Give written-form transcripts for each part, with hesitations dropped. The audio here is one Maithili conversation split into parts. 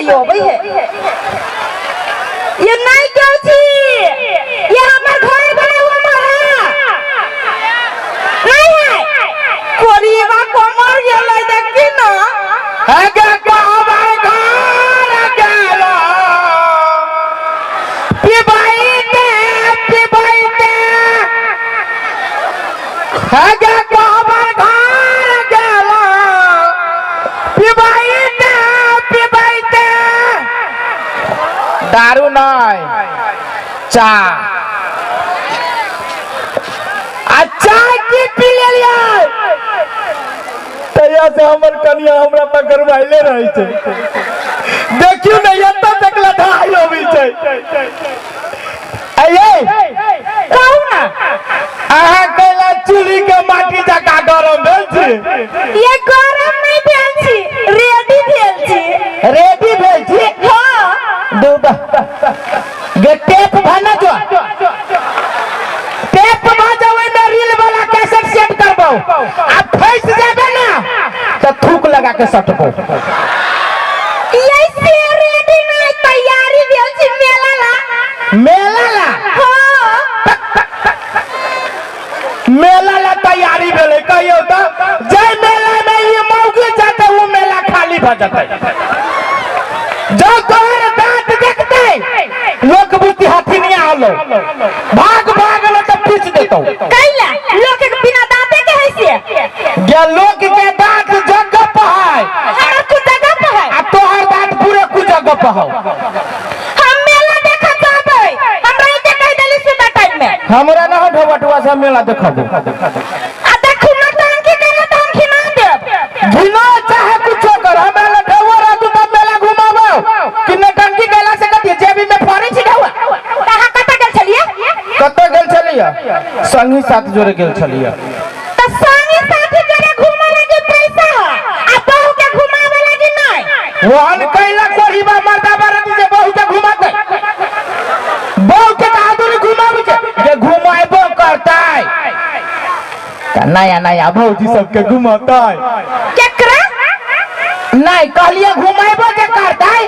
गेलै यो अबै है ये नहीं क्यों छी ये हमर घर वाला उमर है नहीं है कोरीबा कमर गेलै देखी ना। आगे कहबर घर गेल पिबैते पिबैते, आगे कहबर घर गेल पिबैते पिबैते। दारू नहीं, चाय। आ चाय की पी लेलियै तहिया से हमर कनिया हमरा पकड़वाइले रहै छै। देखियौ ने, एतऽ तक लधाइ अबै छै। अये कहू ना। अहाँ कैला चूल्ही के माटी जकाँ गरम भेल छी? ये गरम नहीं भेल छी, रेडी भेल छी। रेडी भेल छी? हाँ। दूबा गे टेप भना जो, टेप भा जाओ, ओहिमे रील वाला कैसेट सेट करबो आ फंस जाबे ना तो थूक लगा के सटबो। ये से रेडी नहीं, तैयारी भेल छी मेला ला। मेला ला? हाँ। मेला ला तैयारी भेलै। कहियौ तऽ, जाहि मेला में ई मौगी जेतै ओ मेला खाली भऽ जेतै। जब तोहर दाँत देखतै लोक बुझती हथिनिया होलो, भाग भाग लो तऽ पीच देतौ। कैला लोक के बिना दांते के है से? गे लोक के दाँत जगह पर है, हमर कुछ जगह पर है आ तोहर दाँत पूरे कुछ जगह पर हौ। हम मेला देखा जाबै, हमरा एते कहि देली सुबह टाइम में। हमरा ना ढोबटुआ से मेला देखबो। आ देखू नौटंकी करे तऽ हम खिना देब। घिना चाहे कुछो कर, हमरा लग ढौआ रहतू तब मेला घुमाबो कि नौटंकी कैला से कथी जेबी में फड़ै छी ढौआ। तऽ अहाँ कतऽ गेल छलियै? कतऽ गेल छलियै? संगी साथ जोड़े गेल छलियै। तऽ संगी साथी जोड़े घूमे लागी पैसा है आ बहू के घुमावे लागी नहीं। ओहन कैला कोढ़ीबा मर्दा बारती जे बहू के घुमाते, बहू के कहाँ दूरी घुमाबै छै जे घुमाबो करतै तऽ नया नया भौजी सबके घुमतै। केकरा? नहीं कहलिए घुमाबो जे करतै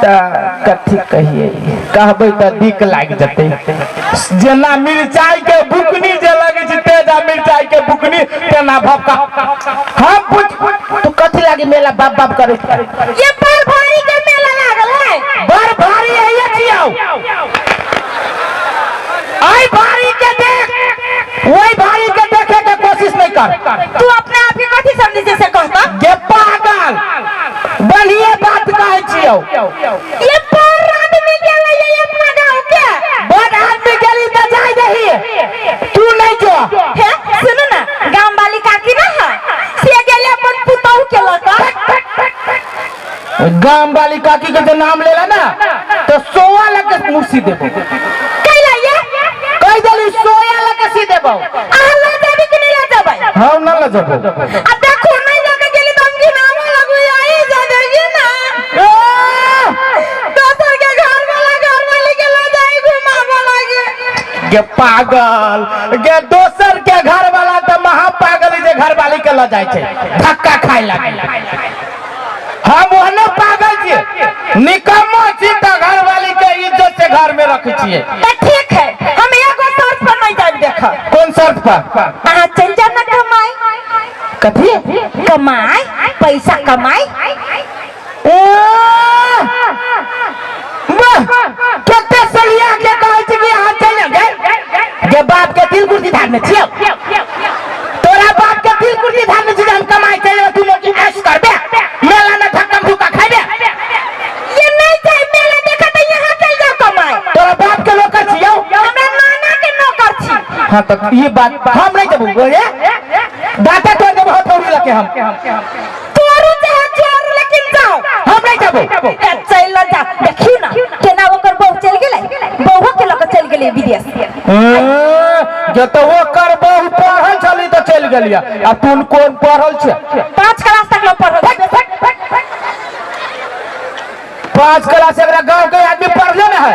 तऽ कथी कहिए, कहबै तऽ दिक लागि जेतै। जेना मिरचाई के बुकनी जे लगै छै तेज, आ मिरचाई के बुकनी तेना भपका। हम पूछ तू कथी लागी मेला बाप बाप करे? ये बड़ भारी के मेला लागल है। बड़ भारी है ये छियौ, आई भारी के देख, वही भारी के देखे के कोशिश नहीं कर। तू अपने आप के कथी समझै छै से कहता? गे पागल, बढ़िया बात कहै छियौ। ये बड़ आदमी गेलै ये अपना गांव के। बड़ आदमी गेली तऽ जाय दही, तू नहीं जो। हे सुनू ना, गांव वाली काकी ना है से गेले अपन पुतहु के लऽ कऽ। गाम वाली काकी के जो नाम लेला ना तो सोआ लग के मुसी देबो। कैला ये? कह देली सोया लग के सी देबो। अहाँ लऽ जेबै कि नहीं लऽ जेबै? हम ना लऽ जेबो। आ देखू नहीं लऽ के गेली तऽ हम घिनाबऽ लगबै, आई जा देखी ना। ए! दोसर के घर वाला घर वाली के लऽ जाई घुमाबऽ लागे। गे पागल, गे दोसर के घर वाला तऽ महा पागल जे घर वाली के लऽ जाइ छै धक्का खाय लागे। हम ओहने पागल छियै, निकम्मो छी तऽ घर वाली के इज्जत से घर में रखै छियै। तऽ ठीक है, हम एगो शर्त पर नहीं जाब देखऽ। कोन शर्त पर? अहाँ चलि जाउ ना कमाई। कथी? कमाई, पैसा कमाई। ए, वाह, कते सलिया के कहै छै कि अहाँ चलि जाउ। गे, गे बाप के दिल कुर्सी धारने छियौ, तोरा बाप के दिल कुर्सी धारने छी जे हम कमाई चलि जेबै, तू मोकी ऐश करबे, मेला में धक्कम धुक्का खैबे। ये नहीं जाए मेला देखा तो यहाँ चल जाओ कमाई। तोरा बाप के नौकर छियौ? हमरा नाना के नौकर छी। हाँ तो ये बात हम नहीं देबो। बोले दाता तोड़ देबो हथौड़ी लके हम। तोरू चाहे जोरू, लेकिन जाओ। हम नहीं देबो। ए, चल ल जा, देखियो ना केना ओकर बहू चलि गेलै, बहू के लऽ के चलि गेलै विदेश। जे तो ओकर बहू पढ़ल छली तऽ चलि गेलियै, आ तू कोन पढ़ल छै? 5 क्लास तक ल पढ़ल। 5 क्लास एकरा गांव के आदमी पढ़ले न है।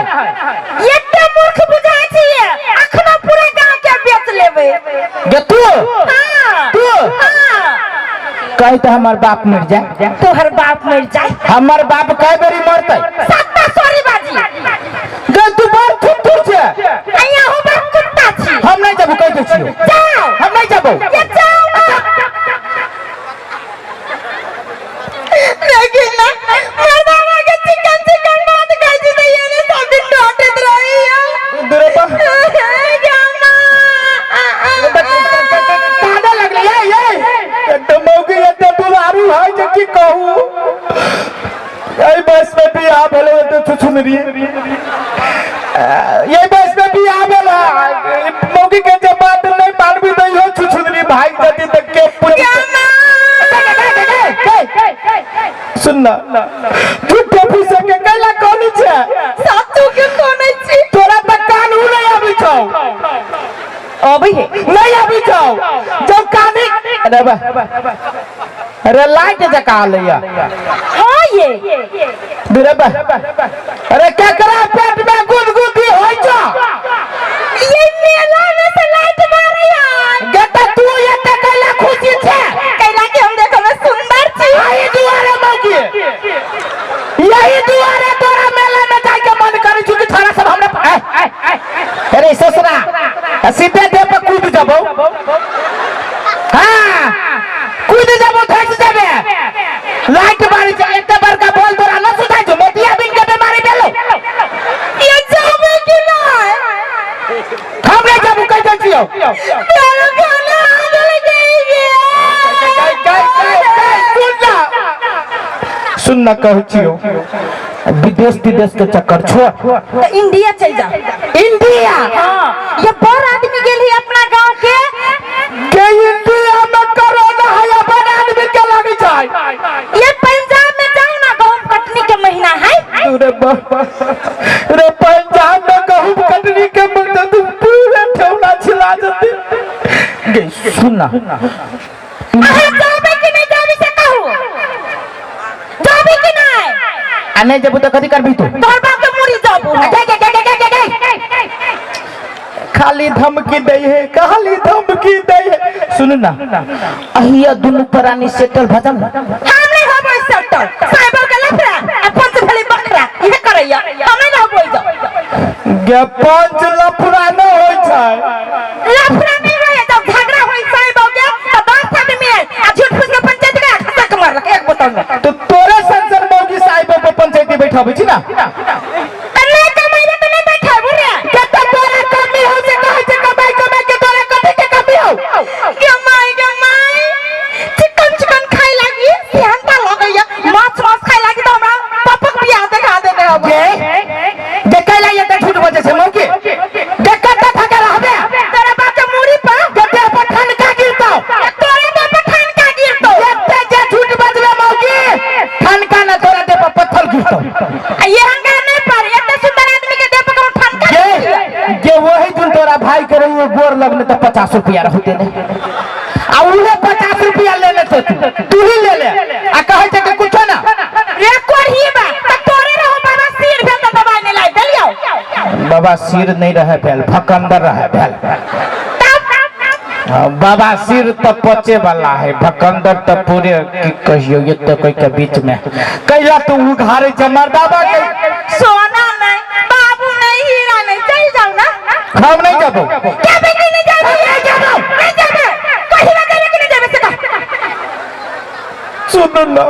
एते मूर्ख बुझाइ छियै, अखनो पूरा गांव के बेच लेबै। गे तू? हाँ। तू? हाँ। कही तो हमर बाप मर जाए। तोहर बाप मर जाए। हमर बाप कई बेरी मरतै? सत्ता सॉरी बाजी। गे तू बड़ थुथुर छे। अइया हो बड़ कुत्ता छी। हम नहीं जबो, कह दै छियो। जाओ। हम नहीं जबो। ये जाओ ना। लेकिन ना मोर बाबा के चिकन चिकन बात कहै छी त ये ने सब दिन डांटैत रहैया। दुरे बा। काने लगलै ये ये। एकटा मौगी एते दुलारू है जे की कहू। एहि बस में बियाह भेलै एते छुछुनरी। ये बस में बियाह भेल है। मौगी के जे बात नहीं मानबी त इहो छुछुनरी भागि जती त के पूछ। सुन ना, झूठे फूसे के कैला कहनी छे? सासू के कहने छी। तोरा त कानून नहीं आबै छौ। अबै है। नहीं आबै छौ। जब कानी अरे बा अरे लाइट जका लैया। हाँ ये। अरे बा अरे केकरा पेट में गुदगुदी होय छौ? ये मेला में से लाइट मारे है। गेटा तू एते कैला खुशी छे? कैला के हम देखो में सुंदर छी। यही दुआरे मौगी, यही दुआरे तोरा मेला में जाय के मन करै छौ कि छोरा सब हमरा अरे ससुरा सीधे देह पर कूद जबो। हाँ कूद जबो, धस जबे। लाइट मारी छै एते बड़का बोल तोरा न सुझाइ छौ? मोतिया बिन के बीमारी भेलो। ये जाबे कि नहीं? हम नहीं जाबू, कहि दै छियौ। तोरा खाना आगल गई। सुन ना, सुन ना, कहै छियौ विदेश विदेश के चक्कर छोड़। तो इंडिया चल जा। इंडिया? हाँ ये बड़ आदमी गेल है अपना गांव के। के इंडिया में कोरोना है, अपन आदमी के लगे छै। ये पंजाब में जाओ ना, गहूम कटनी के महीना है। अरे बाबा रे, पंजाब में गहूम कटनी के महीना तू पूरे ठेवना छिला जते। गे सुन ना। अहाँ जाबे कि नहीं जाबे से कहू? जाबे कि नहीं? आ नहीं जबू तो कथी करबी तू? तोहर बाप के मुड़ी जाबू। गे गे गे गे गे गे। खाली धमकी दै है, खाली धमकी दै है। सुन ना, अहिया दुनू प्राणी सेटल भऽ जाउ ना। हम नहीं होबो सेटल। साहेब के लफड़ा आ पंच भले बखरा इहे करैया। हम नहीं होबो जाओ। गे पंच लफड़ा न होय छै। लफड़ा नहीं होय, जब झगड़ा होय साहेब के त 10 आदमी आयल आ झूठ फूस के पंचायत के खसा के मारलक एक बोतल में। तो तोरे संसर मौगी साहिब पर पंचायती बैठाबै छी ना? त नहीं कमाइबे त नहीं बैठाबू रे। कते तोरा कमी हो से कहै छै कमाई कमाई के तोरा कथी के कमी हो? गमाई गमाई चिकन चिकन खाइ लागी सेहनता लगैया, माछ माछ खाइ लागी त हमरा पपक बियाह देखा देने हब। गे गे कैला एते झूठ बजै छै मौगी? गे कते थके रहबे? तोरा बाप के मुड़ी पर गे देह पर ठनका गिरतौ। तोरा देह पर ठनका गिरतौ। एते जे झूठ बजबे मौगी, ठनका न तोरा देह पर पत्थर गिरतौ। आ ये हंगा नहीं पर एते सुंदर आदमी के देह पर कोनो ठनका गे गिरतौ। गे वही दिन तोरा भाई के रहियो गोर लगने त 50 रुपया रहू देने, आ उहे 50 रुपया ले लेते तू, तू ही ले ले आ कहै छै कि कुछो ना। रे कोढ़ी बा त तोरे रहो बाबा सिर भेल त दबाई नहीं लाई देलियौ। बाबा सिर नहीं रहे भेल, फकंदर रहे भेल। तब हाँ, बाबा सिर तो पचे वाला है, भकंदर तो पूरे की कहियो ये तो कोई के बीच में कैला तू उघारे छै मर्दाबा के। सोना नहीं बाबू नहीं हीरा नहीं, चल जाओ ना। हम नहीं जाबो। क्या बेटी नहीं जाबो? नहीं जाबो, नहीं जाबो। कहीं ना जाबे कि नहीं जाबे से कह। सुन ना,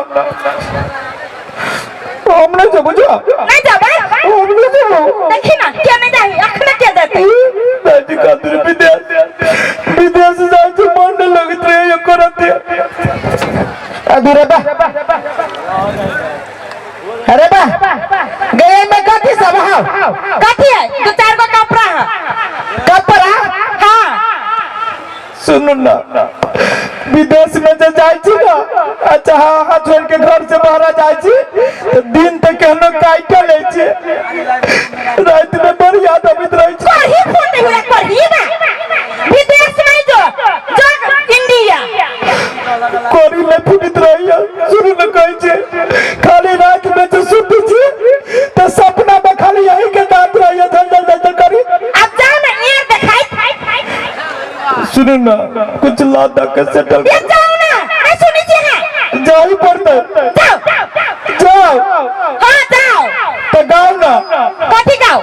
हम नहीं जाबो जा। नहीं जाबे? हम नहीं जाबो। देखी ना क्या नहीं जाही, अखने क्या जाते? दादी खातिर विदेश विदेश जाय छै मन नहीं लगैत रहे ये करते। अरे बा अरे बा गए में कथी सब हौ? कथी है? दो चार गो कपड़ा है। कपड़ा? हाँ। सुनू ना, विदेश में जे जाइ छी ना, अच्छा हाँ हाँ छोड़ के घर से बाहर जाइ छी तो दिन तक केहनो काटि लै छी, राति में बड़ याद अबैत रहै छै। कहीं फोन नहीं हुआ, कहीं ना। विदेश नहीं जो, जो इंडिया। कोरी में फुटैत रहैया। सुनू ना कहै छै, खाली राति में जे सुतै छी तऽ सपना में खाली यही के दाँत रहैया झल झल झल झल करी। अब जाओ ना ये देखाई। सुनू ना, कुछ ला दा के सेटल। ये जाओ ना, नहीं सुनी छी है। जाही पड़तै। जाओ। जाओ। हाँ जाओ। तो गाओ ना। कथी गाओ?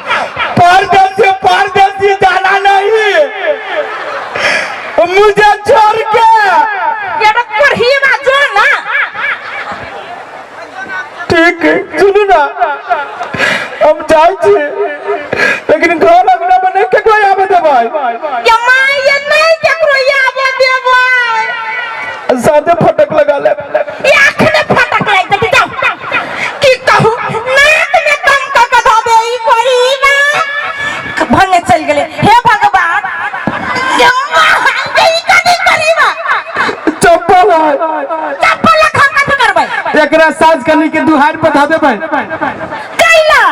परदेसी परदेसी जाना नहीं मुझे छोड़ के। ये तो पढ़िए जो ना। ठीक है, सुनू ना, हम जाइ छी लेकिन घर अंगना में नहीं केकरो आबे देबै। ये माय ये नहीं केकरो आबे देबै। साथे फटक लगा ले। ये अखने फटक लागि जेतै। जाओ, की कहू, नाक में दम क के धऽ दे ई पढ़ीबा। भन्ने चलि गेलै। हे भगवान, ये माय, ई कथी करीबा? चप्पल है। चप्पल लखन कथी करबै? एकरा साँझ कनी के दुहार पर धऽ देबै। कैला?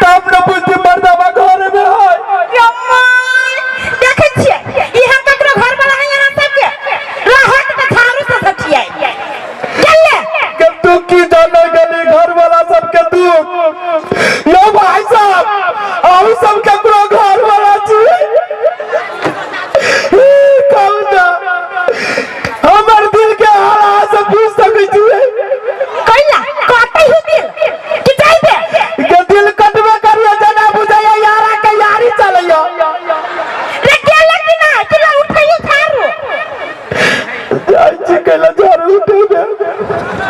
तब न बुझती मर्दाबा घर में है। ये माय, देखै छियै इहाँ ककरो घर वाला है? यहाँ सबके रहत तऽ झाड़ू से सठियाइ गेलै। के तू की जाने गेली घर वाला सबके दुख? यो भाई साहब, अहू सब केकरो घर वाला छी? कहू ना, हमर दिल के हाल अहाँ सब बुझ सकै छियै? कैला कटै ही दिल कि जाइबे? के दिल कटबे करियो, जेना बुझैया यारा के यारी चलैया। रे गेलै कि ना कि ला उठै झाड़ू? जाइ छी, कैला झाड़ू उठेबे?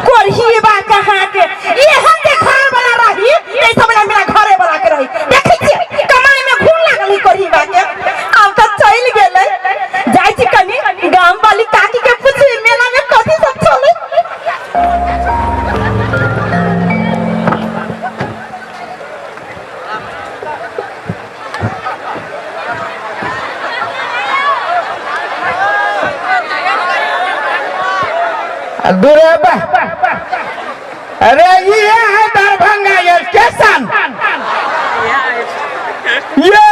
कोरही बा कहाँ के। एहन जे घर वाला रही ते सब मेरा घरे वाला के रही। देखै छियै कमाई में घून लागल है कोरही बा के। आब तऽ चलि गेलै। जाइ छी कनी गाम वाली काकी के पूछी मेला में कथी सब चलै। दूरे बा। अरे ये है दरभंगा स्टेशन। ये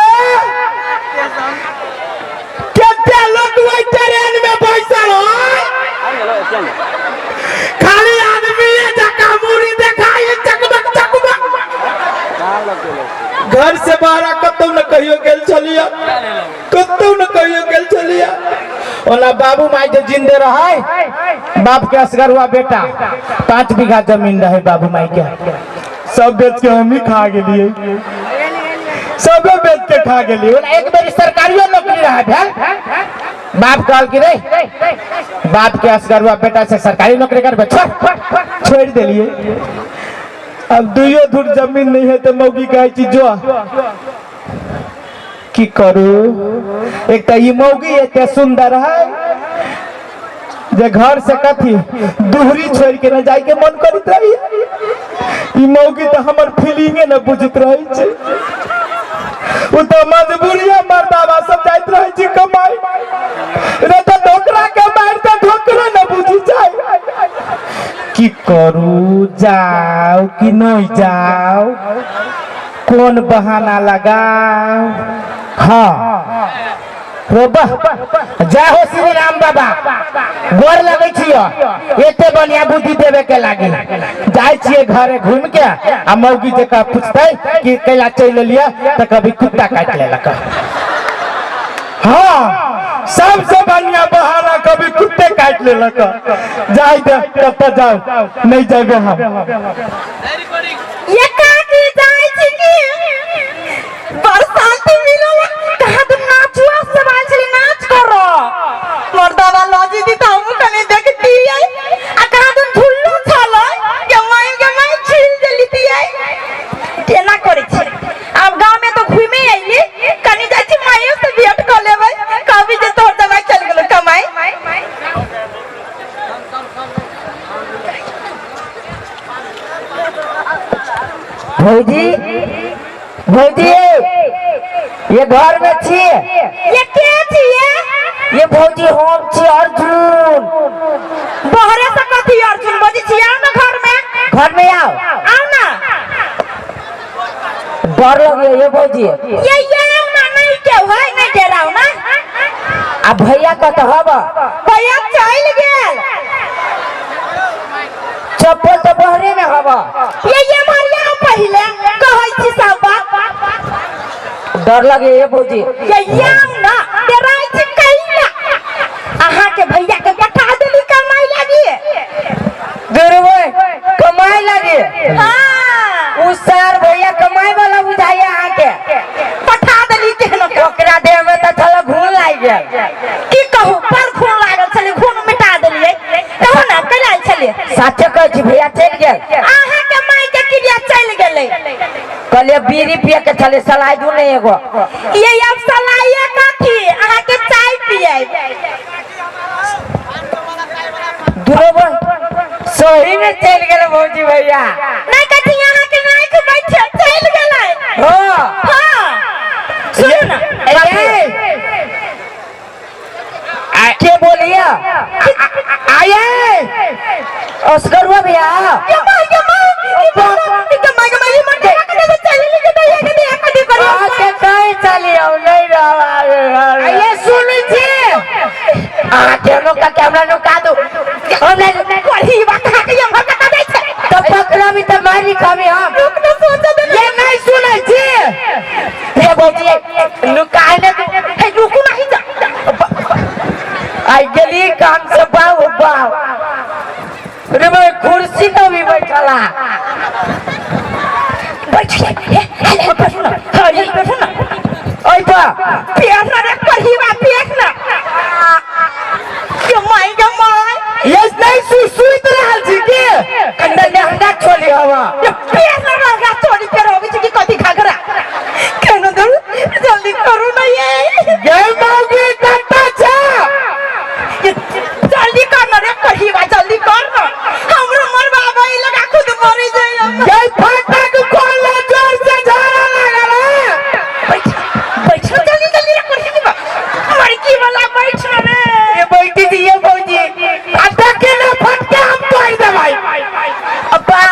कितने लोग वही ट्रेन में बैसल है, खाली आदमी जका मुड़ी देखाई चकमक चकमक। घर से बाहर कतौ न कहियो गेल छलिया, कतौ न कहियो गेल छलिया। ओना बाबू माई जे जिंदे रहे, बाप के असगर हुआ बेटा, 5 बीघा जमीन रहे बाबू माई के, सब बेच के हम ही खा गेलिए, सब बेच के खा गेलिए। ओना एक बेर सरकारियो नौकरी रहे भेल, बाप कहल कि रे बाप के असगर हुआ बेटा से सरकारी नौकरी करबे, छोड़ देलिए। अब दुइयो धुर जमीन नहीं है तो मौगी कहै छी जो की करू। एक तो ई मौगी एते सुंदर है जे घर से कथी दुहरी छोड़ के न जाय के मन करैत रही। ई मौगी तो हमर फीलिंगे न बुझैत रहे छै, उ तो मजबूरिया मर्दावा सब जाइत रहे छै कमाई रे, तो ढोकरा के मार तो ढोकरा न बुझी जाय। की करू, जाओ कि नहीं जाओ, कौन बहाना लगाओ? हाँ रोबा, जय हो श्री राम बाबा, गोर लगे छियो, एते बढ़िया बुद्धि देवे के लागी। जाय छियै घरे घूम के आ मौगी जका पूछते कि कैला चलि एलियै, तऽ कभी कुत्ता काटि लेलक। हाँ, सबसे बढ़िया बहाना कभी कुत्ते काटि लेलक। जाय दे, कतऽ जाओ, नहीं जाबे हम। ये काकी जाइ छी की बरसाती मिलल कहाँ तुम नाचुआ सब आयल छली नाच करो। मर्दावा लजी दी त हमहूँ कनी देखतियै। आ कहाँ तुम झुल्लू छलै गमाई गमाई छिल देलितियै। केना करै छी आब गाँव में तो घूमे अइली, कनी जाइ छी माइयो से भेंट कऽ लेबै, कहबी जे तोहर दवाई चलि गेलो कमाई। भौजी, भौजी, ये घर में छी? ये के छियै? ये भौजी हम छी अर्जुन। बहरे से कथी अर्जुन बजै छी? आउ ना घर में। घर में आओ। आउ ना। डर लगे ये भौजी। ये आउ ना, नहीं के है, नहीं डराउ ना। आ भैया कत हब? भैया चलि गेल। चप्पल तो बहरे में हब। ये मारिया पहिले कहै छी सब बात। डर लगे ये भौजी। ये आउ ना, डराइ छी कैला? अहाँ के भैया के पठा देली कमाई लागी। की कहू पर खून लागल छलै, खून मिटा देलियै। कहू ना, कैला आयल छलियै? साचे कहै छी, भैया चलि गेल। अहाँके माय के क्रिया चलि गेलै। कहलियै बीड़ी पिए के छलै, सलाइ दू ने एगो। ये अब सलाइए कथी, अहाँके चाय पियै। दुनो सही में चलि गेल भौजी भैया। नहीं कथी, अहाँके माय के बैठे चलि गेलै। हाँ। हाँ, सुनू ना। के बोलिए? आये। असगरुआ भैया। ये माय, ये माय, ये माय, ये माय, ये माय, ये माय, के चलि गेलै, ये के ये कथी करियो? अहाँके कहीं चली हम नहीं रहब। आये, सुनै छी? अहाँके नुका के हमरा नुका दू, हम नहीं। करही बात अहाँके ये हमरा कता दै छै। तो पकड़बी तऽ मारि खाबी हम। रुक न, सोचे दे। ये नहीं सुनै छी? हे भौजी, नुका ने दू। हे, रुकू नहीं जा। आई गेली काम से। बाबू बाबू रे भाई, कुर्सी तो भी बैठला। बैठिए, हे हे, बैठू ना। हाँ, ये बैठू ना। ओइ पर। पेट ना रे करही बा, पेट ना। ये माय, ये my. ये नहीं सुइत रहल छी के? कंडा लहंगा छोली हवा। ये पेट ना रंगा चोरी के रोबी छी की कथी घाघरा केनो दू, जल्दी करू ना ये। गे मौगी, कत्ता छा? ये जल्दी कर ना रे करही बा, जल्दी कर ना, हमरो मर बाबा ई लगा खुद मरी जाए। गे, फाटक खोल, जोर से झाड़ा लागल है। बैठ बैठ, जल्दी जल्दी रे करही बा, मरकी वाला, बैठ ना रे। ये बैठी थी ये भौजी। आ देखे ना, फटके हम तोड़ देबै। अब्बा।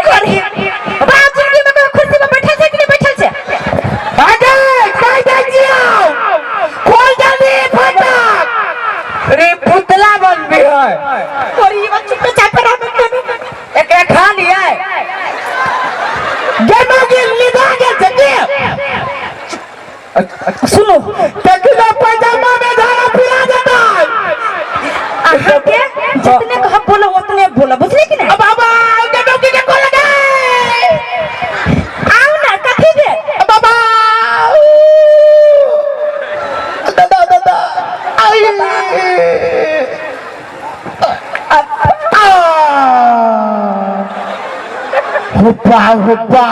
करही बा, जिंदगी में कभी कुर्सी पर बैठल छै कि नहीं बैठल छै? आगे कह दै छियौ, खोल जल्दी फाटक। रे, पुतला बनबी है। करही बा, चुप चाप रह केनो। एकरा खा लिया। गे मौगी, निभा गेल छै के? सुनो। देखी ना, पैजामा में झाड़ा फिरा जेतै। अहाँके जितने कहब बोलो, उतने बोलो, बुझले कि नहीं? अब अब गे मौगी के खोल गे। आउ ना, कथी भेल? बाबा, दादा दादा, आई आ हो बा, हो बा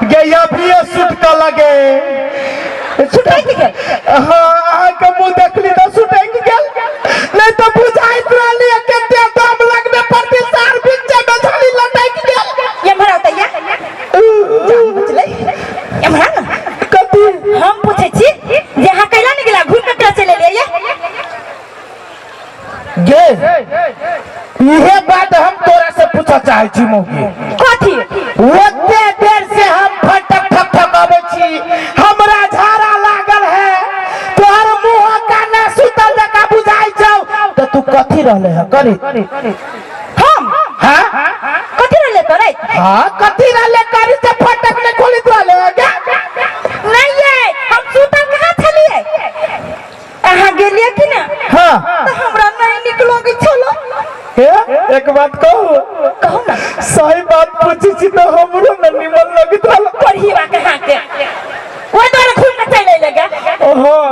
गे, अभी सुटक लगे। सुटकि गेल? हाँ, अहाँके मुँह देखली तऽ सुटकि गेल, नहीं तो बुझाइत रहली कते दम लगबे पड़ती सार बीचे में झाड़ी लटकि गेल। एम्हर आउ तैया, जान बुझलै, एम्हर आ ना। कथी? हम पूछै छी जे अहाँ कैला नहि गेला, घूर कऽ चलि एलियै ये? गे, इहे बात हम तोरा से पूछऽ चाहै छी मौगी। कथी? ओते देर से हम फटक ठक ठक अबै छी, हमरा झाड़ा लागल है, तोहर मुंह काना सुतल जका बुझाइ छौ, तऽ तू कथी रहले है करी? हम? हाँ। कथी रहले करै? हाँ, कथी रहले करी से फटक नहीं खोलित रहले है गे? नहीं ये, हम सुतल कहाँ छलियै? अहाँ गेलियै कि ना? हाँ। तऽ हमरा नहीं निक लगै छलो। हे, एक बात कहू? कहू ना। सही बात पूछी छी तऽ हमरो न निमन लगैत रहल। पढ़ी बा कहाँ के, ओहि दुआरे घूम के चलि अयलै गे। ओहो।